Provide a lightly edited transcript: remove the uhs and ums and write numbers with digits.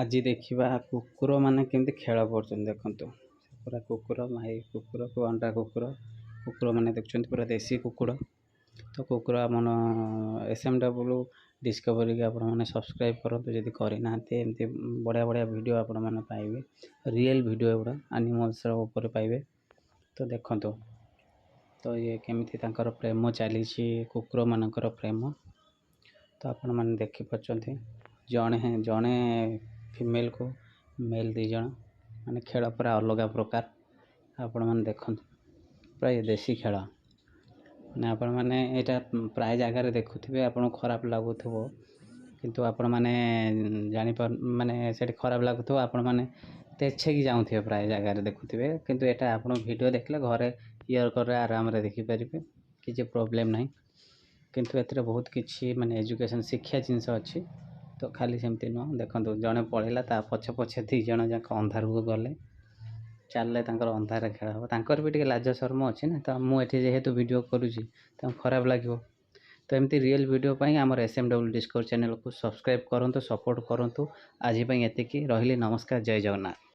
ଆଜି ଦେଖିବା କୁକୁରମାନେ କେମିତି ଖେଳ କରୁଛନ୍ତି। ଦେଖନ୍ତୁ, ପୁରା କୁକୁର, ମାଇ କୁକୁରକୁ ଅଣ୍ଡା କୁକୁର, କୁକୁରମାନେ ଦେଖୁଛନ୍ତି, ପୁରା ଦେଶୀ କୁକୁର। ତ କୁକୁର ଆମ ଏସ୍ ଏମ୍ ଡବ୍ଲୁ ଡିସ୍କଭରିକି ଆପଣମାନେ ସବସ୍କ୍ରାଇବ୍ କରନ୍ତୁ ଯଦି କରିନାହାନ୍ତି। ଏମିତି ବଢ଼ିଆ ବଢ଼ିଆ ଭିଡ଼ିଓ ଆପଣମାନେ ପାଇବେ, ରିଏଲ୍ ଭିଡ଼ିଓ ଏଗୁଡ଼ା ଆନିମଲ୍ସର ଉପରେ ପାଇବେ। ତ ଦେଖନ୍ତୁ ତ ଇଏ କେମିତି ତାଙ୍କର ପ୍ରେମ ଚାଲିଛି, କୁକୁରମାନଙ୍କର ପ୍ରେମ। ତ ଆପଣମାନେ ଦେଖିପାରୁଛନ୍ତି, ଜଣେ ଜଣେ ଫିମେଲକୁ ମେଲ୍ 2 ଜଣ, ମାନେ ଖେଳ ପୁରା ଅଲଗା ପ୍ରକାର। ଆପଣମାନେ ଦେଖନ୍ତୁ, ପୁରା ଇଏ ଦେଶୀ ଖେଳ। ମାନେ ଆପଣମାନେ ଏଇଟା ପ୍ରାୟ ଜାଗାରେ ଦେଖୁଥିବେ, ଆପଣଙ୍କୁ ଖରାପ ଲାଗୁଥିବ, କିନ୍ତୁ ଆପଣମାନେ ଜାଣିପାରୁ, ମାନେ ସେଠି ଖରାପ ଲାଗୁଥିବ, ଆପଣମାନେ ତେଛେଇକି ଯାଉଥିବେ, ପ୍ରାୟ ଜାଗାରେ ଦେଖୁଥିବେ। କିନ୍ତୁ ଏଇଟା ଆପଣ ଭିଡ଼ିଓ ଦେଖିଲେ ଘରେ ଇୟର ଆରାମରେ ଦେଖିପାରିବେ, କିଛି ପ୍ରୋବ୍ଲେମ୍ ନାହିଁ। କିନ୍ତୁ ଏଥିରେ ବହୁତ କିଛି ମାନେ ଏଜୁକେସନ୍, ଶିକ୍ଷା ଜିନିଷ ଅଛି, ତ ଖାଲି ସେମିତି ନୁହଁ। ଦେଖନ୍ତୁ, ଜଣେ ପଳେଇଲା, ତା ପଛେ ପଛେ 2 ଜଣ ଯାକ ଅନ୍ଧାରକୁ ଗଲେ। ଚାଲିଲେ, ତାଙ୍କର ଅନ୍ଧାରରେ ଖେଳ ହେବ। ତାଙ୍କର ବି ଟିକେ ଲାଜ ଶର୍ମ ଅଛି ନା, ତ ମୁଁ ଏଠି ଯେହେତୁ ଭିଡ଼ିଓ କରୁଛି, ତାଙ୍କୁ ଖରାପ ଲାଗିବ। ତ ଏମିତି ରିଏଲ୍ ଭିଡ଼ିଓ ପାଇଁ ଆମର ଏସ୍ ଏମ୍ ଡବ୍ଲ୍ୟୁ ଡିସ୍କଭରି ଚ୍ୟାନେଲକୁ ସବସ୍କ୍ରାଇବ୍ କରନ୍ତୁ, ସପୋର୍ଟ କରନ୍ତୁ। ଆଜି ପାଇଁ ଏତିକି ରହିଲି, ନମସ୍କାର, ଜୟ ଜଗନ୍ନାଥ।